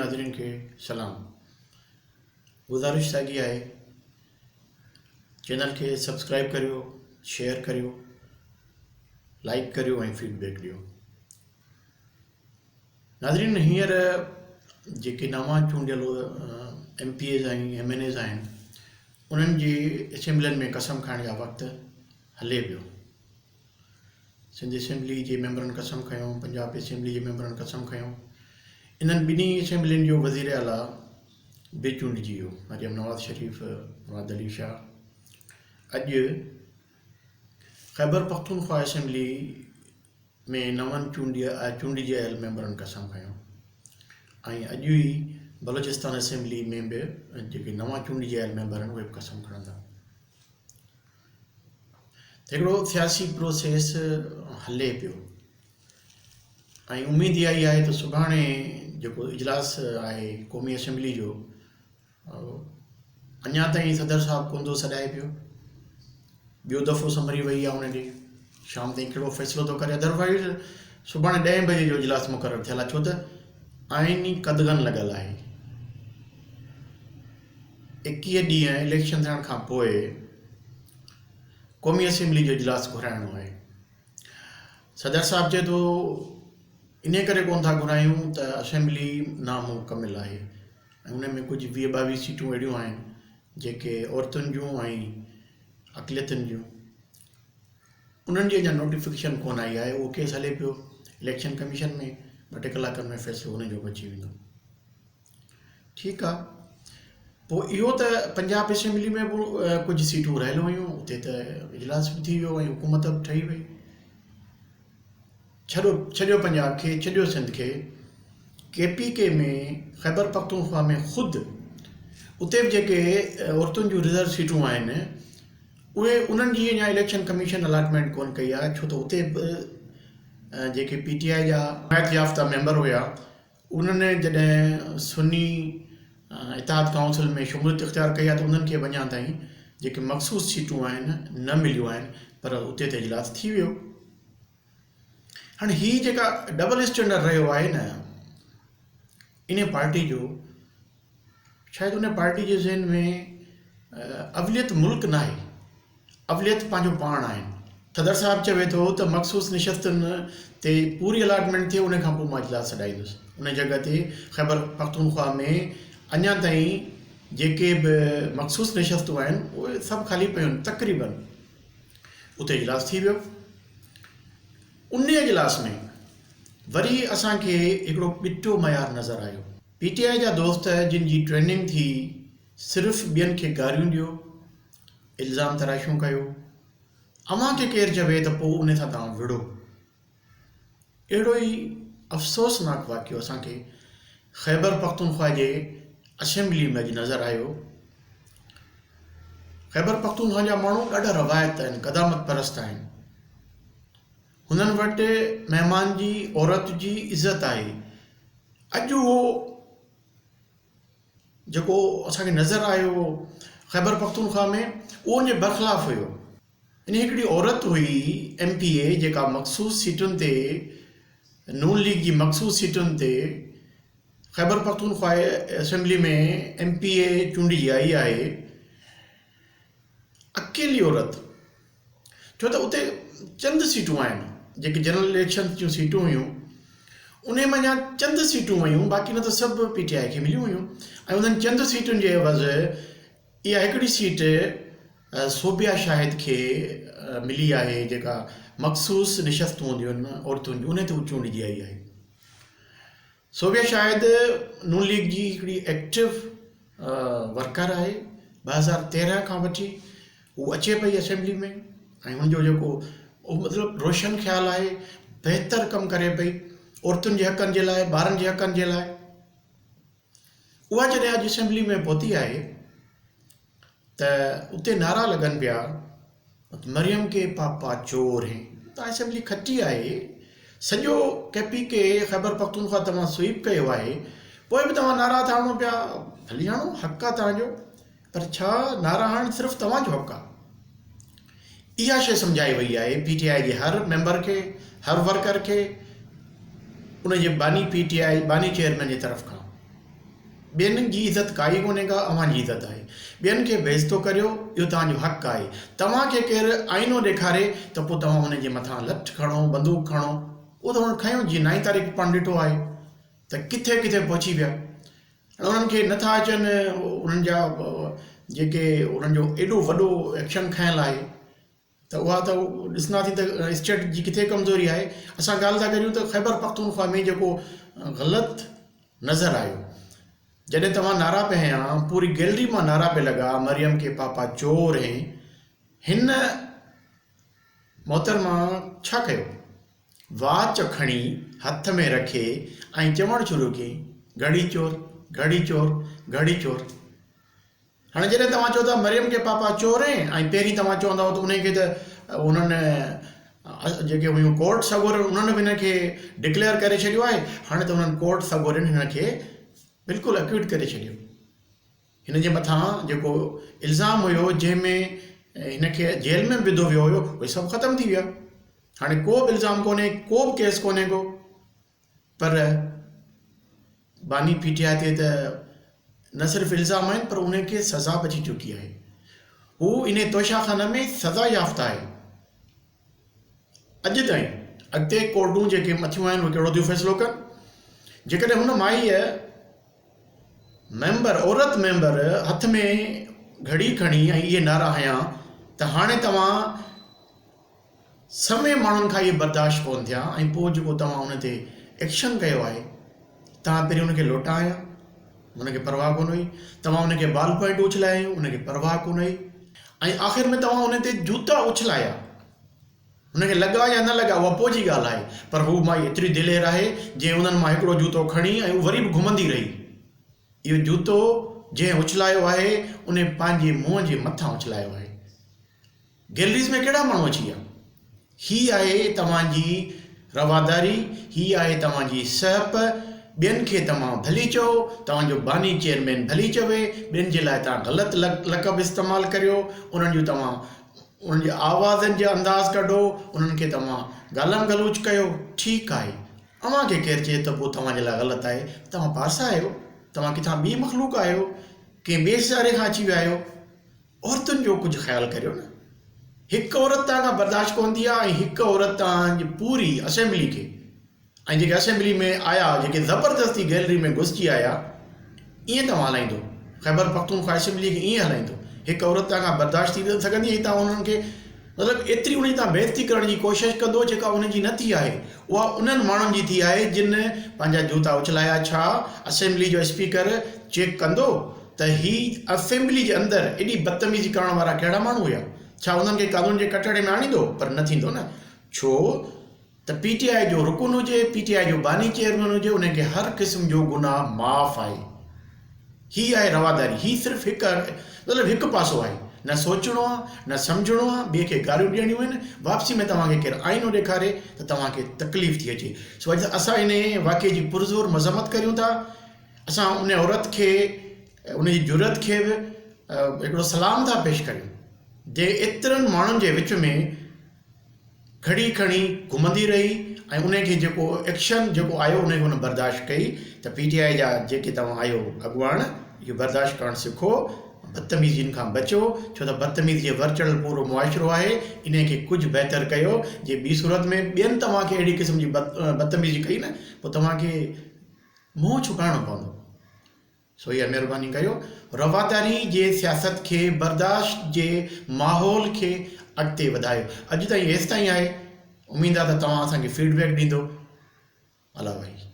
ناظرين کي سلام. گذارش ساڳي آهي چينل کي سبسڪرائب ڪريو، شيئر ڪريو، لائڪ ڪريو ۽ فيڊ بيڪ ڏيو. ناظرين هينئر جيڪي نوان چونڊيل M P As ۽ M N As آهن انهن جي اسيمبلين ۾ قسم کائڻ جا وقت هلي پيو. سنڌ اسيمبلي جي ميمبرن قسم کنيو، پنجاب اسيمبلي جي ميمبرن قسم کنيو. انهن ٻنهي اسيمبلين جو وزير اعليٰ به چونڊجي ويو، مريم نواز شريف، مراد علي شاهه. اڄ خيبر پختونخوا اسيمبلي ۾ نون چونڊجي آيل ميمبرن قسم کنيو ۽ اڄ ئي بلوچستان اسيمبلي ۾ به جيڪي نوان چونڊجي آيل ميمبر آهن اهي به قسم کڻندا. هڪڙو سياسي پروسيس هلي پيو ۽ اميد اها ئي آهي ته سڀاڻي جيڪو اجلاس آهي قومي اسيمبلي جو اڃا تائين صدر صاحب ڪونه ٿو سڏائي پيو ٻيو دفعو سمري وئي آهي ان ڏي شام تائين ڪهڙو فيصلو ٿو ڪري ادروائز سڀاڻي ڏهين بجي جو اجلاس مقرر ٿيل آهي ڇو ته آئيني قدغن لڳل آهي 21 ڏينهن اليڪشن ٿيڻ کان پوء قومي اسيمبلي جو اجلاس گهرائڻو آهي. صدر صاحب چئي ٿو انهي ڪري ڪونه ٿا گهرايون ته اسيمبلي نامڪمل آهي ۽ ان ۾ ڪجهه 20 22 سيٽون اهڙيون آهن جيڪي عورتن جون ۽ اقليتن جون انهن جي اڃا نوٽيفڪيشن ڪونه آئي آهي اهو ڪيس هلي پيو اليڪشن ڪميشن ۾ ٻه ٽي ڪلاڪن ۾ فيصلو ان جو به اچي ويندو. ٺيڪ آ پوء اهو ته پنجاب اسيمبلي ۾ به ڪجهه سيٽون رهيل هيون اتي ته اجلاس به ٿي ويو ۽ حڪومت به ٺهي وئي ڇڏو ڇڏيو پنجاب کي ڇڏيو سنڌ کي ڪي پي ڪي ۾ خيبر پختونخوا ۾ خود اتي به جيڪي عورتن جون رزرو سيٽون آهن اهي انهن جي اڃا اليڪشن ڪميشن الاٽمينٽ ڪون ڪئي آهي ڇو ته اتي به جيڪي پي ٽي آء جا حمايت يافته ميمبر هيا انهن جڏهن سني اتحاد ڪائونسل ۾ شموليت اختيار ڪئي آهي ته انهن کي به اڃا تائين جيڪي مخصوص سيٽون آهن نه مليون آهن پر اتي ته اجلاس ٿي ويو. هاڻي هي جيڪا ڊبل اسٽينڊرڊ رهيو آهي نه انهي پارٽي جو شايد ان پارٽي جي ذهن ۾ اوليت ملڪ ناهي، اوليت پنهنجو پاڻ آهن. صدر صاحب چوي ٿو ته مخصوص نشستن تي پوري الاٽمينٽ ٿئي ان کان پوء مان اجلاس سڏائيندس. ان جڳهه تي خيبر پختونخوا ۾ اڃا تائين جيڪي به مخصوص نشستون آهن اهي سڀ خالي پيون آهن تقريبن. اتي اجلاس ٿي ويو. ان اجلاس ۾ وري اسان کي هڪڙو ٻٽو معيار نظر آيو. پي ٽي آء جا دوست جن جي ٽريننگ ٿي صرف ٻين کي گاريون ڏيو، الزام تراشيون ڪيو، اوهان کي ڪير چوي ته پوء ان سان توهان وڙهو. اهڙو ئي افسوسناڪ واقعو اسان کي خيبر پختونخوا جي اسيمبلي ۾ اڄ نظر آيو. خيبر پختونخوا جا ماڻهو ڏاڍا روايت آهن، قدامت پرست آهن. هنن وٽ مهمان جي، عورت جي عزت آهي. اڄ اهو جيڪو اسان کي نظر آيو خيبر پختونخوا ۾ اهو ان جي برخلاف هيو. ان هڪڙي عورت هئي ايم پي اي جيڪا مخصوص سيٽن تي نون ليگ جي مخصوص سيٽن تي Khyber Pakhtunkhwa assembly ۾ M P A چونڊجي آئي آهي. اڪيلي عورت ڇو ته اتي چند سيٽون آهن جيڪي جنرل اليڪشن جون سيٽون هيون انهي منجهان چند سيٽون ويون باقي نه ته سڀ پي ٽي آء کي مليون هيون ۽ انهن چند سيٽن جي عيوض اها هڪڙي سيٽ صوبيا شاهد کي ملي آهي جيڪا مخصوص نشستون هونديون آهن عورتن جون انهي تي هو چونڊجي آئي آهي. صوبيا شاهد نون ليگ جي هڪڙي ايڪٽو ورڪر آهي 2013 کان وٺي هو اچي پئي اسيمبلي ۾ ۽ هن جو جيڪو مطلب روشن خيال آهي بهتر ڪم ڪري پئي عورتن جي حقن جي لاء ٻارن جي حقن جي لاء اها جڏهن اڄ اسيمبلي ۾ پهتي آهي ته اتي نعرا لڳن پيا مريم ڪي پاپا چور هين. تان اسيمبلي کٽي آهي سڄو ڪي پي ڪي خيبر پختونخوا توهان سوئيپ ڪيو آهي پوء به توهان نعرا ٿا هڻو پيا ڀلي هڻو حق آ توهان جو پر ڇا نعرا هڻڻ صرف توهان جو حق آ اها شيء سمجهائي وئي آهي پي ٽي آء جي هر ميمبر کي هر ورڪر کي ان جي باني پي ٽي آء باني چيئرمين جي طرف کان. ٻين جي عزت ڪائي ڪونهي ڪا اوهان جي عزت آهي. ٻين کي بيعزتو ڪريو اهو توهان جو حق آهي. توهان کي ڪير آئينو ڏيکاري ته پوء توهان ان جي مٿان لٺ کڻو، بندوق کڻو. اهو ته هنن کنيو جيئن نائين تاريخ پاڻ ڏٺو آهي ته ڪٿي ڪٿي پهچي ويا. هاڻي انهن کي نٿا اچن انهن جا جيڪي انهن جو ايڏو وڏو ايڪشن کنيل آهي. ته اها ته ڏسنداسين ته اسٽيٽ جي ڪٿي ڪمزوري آهي اسان ڳالهه ٿا ڪريون ته خيبر پختونخوا ۾ جيڪو غلط نظر آيو جڏهن توهان نعرا پئي هنيا پوري گيلري مان نعرا پئي لڳا مريم ڪي پاپا چور هين هن محترمه ڇا ڪيو واچ کڻي هٿ ۾ رکي ۽ چوڻ شروع ڪيائين گهڙي چور گهڙي چور گهڙي چور هاڻي جڏهن توهان چئو ٿا مريم ڪي پاپا چور هين ۽ پهرين توهان چوندا هو ته انهي کي ته انهن جيڪي هيون ڪورٽ سڳورين انهن به هن کي ڊڪليئر ڪري ڇڏيو آهي هاڻي ته انهن ڪورٽ سڳورين هن کي بلڪل اڪويٽ ڪري ڇڏيو هن جي مٿان جيڪو الزام هيو جنهن ۾ هن کي جيل ۾ به وڌو ويو هيو اهي سڀ ختم ٿي ويا هاڻي ڪو به الزام ڪونهي ڪو به ڪيس ڪونهي ڪو پر باني پي ٽي آء تي ته نه صرف الزام آهن پر ان کي سزا به اچي چڪي آهي. هو انهي توشا خانه ۾ سزا يافته آهي. اڄ تائين اڳتي ڪورٽون جيڪي مٿيون آهن اهي ڪهڙو ٿيون فيصلو ڪن. جيڪڏهن هن مائيء ميمبر عورت ميمبر هٿ ۾ گهڙي کڻي ۽ اهي نعرا هنيا ته هاڻي توهان سوين ماڻهن کان اهي برداشت ڪونه ٿيا ۽ پوء جيڪو توهان ان تي ايڪشن ڪيو آهي توهان پهرين ان کي لوٽا هنيا ان کي پرواهه ڪونه هئي توهان ان کي بال پوائنٽ اڇلايائين ان کي پرواهه ڪونه هئي ۽ آخر ۾ توهان ان تي جوتا اڇلايا هن کي لڳا يا نه لڳا اها پوء جي ڳالهه آهي پر هو مائي ايتري دلير آهي جنهن انهن مان هڪڙو جوتو کڻي ۽ وري به گهمندي رهي اهو جوتو جنهن اڇلايو آهي ان پنهنجي منهن جي مٿان اڇلايو آهي گيلريز ۾ ڪهڙا ماڻهو اچي ويا؟ هي آهي توهان جي رواداري، هي آهي توهان جي سهپ، ٻين کي توهان ڀلي چئو، توهان جو باني چيئرمين ڀلي چوي، ٻين جي لاء توهان غلط لقب استعمال ڪريو، انهن جون توهان انهن جي آوازن جا انداز ڪڍو، انهن کي توهان گالم گلوچ ڪيو، ٺيڪ آهي، اوهان کي ڪير چئي ته پوء توهان جي لاء غلط آهي، توهان پارسا آهيو، توهان ڪٿان ٻي مخلوق آهيو، ڪنهن ٻئي سياري کان اچي ويا آهيو. عورتن جو ڪجهه خيال ڪريو نه. هڪ عورت توهان کان برداشت ڪونه ٿي آ ۽ هڪ عورت توهان جي پوري اسيمبلي کي ۽ جيڪي اسيمبلي ۾ آيا جيڪي زبردستي گيلري ۾ گهسجي آيا ائين توهان هلائيندو خيبر پختونخوا اسيمبلي کي ائين هلائيندو هڪ عورت توهان کان برداشت ٿي سگهندي ۽ توهان انهن کي مطلب ايتري انهن جي توهان بيعزتي ڪرڻ جي ڪوشش ڪندو جيڪا انهن جي نه ٿي آهي اها انهن ماڻهن جي ٿي آهي جن پنهنجا جوتا اڇلايا ڇا اسيمبلي جو اسپيڪر چيڪ ڪندو ته هي اسيمبلي جي اندر ايڏي بدتميزي ڪرڻ وارا ڪهڙا ماڻهو هيا؟ ڇا انهن کي قانون جي ڪٽهڙي ۾ آڻيندو؟ پر نه ٿيندو نه. ڇو ته پي ٽي آء جو رڪن هجي، پي ٽي آء جو باني چيئرمين هجي، انهن کي هر قسم جو گناهه معاف آهي. هي آهي رواداري. هي صرف هڪ مطلب هڪ پاسو آهي. نه سوچڻو آهي، نه سمجهڻو آهي، ٻئي کي گاريون ڏيڻيون آهن، واپسي ۾ توهان کي ڪير آئينو ڏيکاري ته توهان کي تڪليف ٿي اچي. سو اڄ اسان انهي واقعي جي پرزور مذمت ڪريون ٿا. اسان ان عورت کي ان جي جرئت کي به هڪڙو سلام ٿا پيش ڪريون جنهن ايترن ماڻهن جي وچ ۾ گهڙي کڻي گهمندي رهي ۽ ان کي جيڪو ايڪشن جيڪو آيو ان کي ان برداشت ڪئي ته پي ٽي آء جا جيڪي توهان آهيو اڳواڻ اهو برداشت ڪرڻ سکو بدتميزين کان بچو ڇو ته بدتميزي جي ور چڙهيل پورو معاشرو آهي انهي کي ڪجهه بهتر ڪيو جي ٻي صورت ۾ ٻين توهان کي اهڙي قسم جي بدتميزي ڪئي نه پوء توهان کي منهن ڇڪائڻو پوندو. سو اها مهرباني ڪريو رواداري جي سياست کي برداشت جي ماحول کي اڳتي وڌايو. اڄ تائين ايستائين آهي. اميد آهي ته توهان اسان کي فيڊ بيڪ ڏيندو. الله وحي.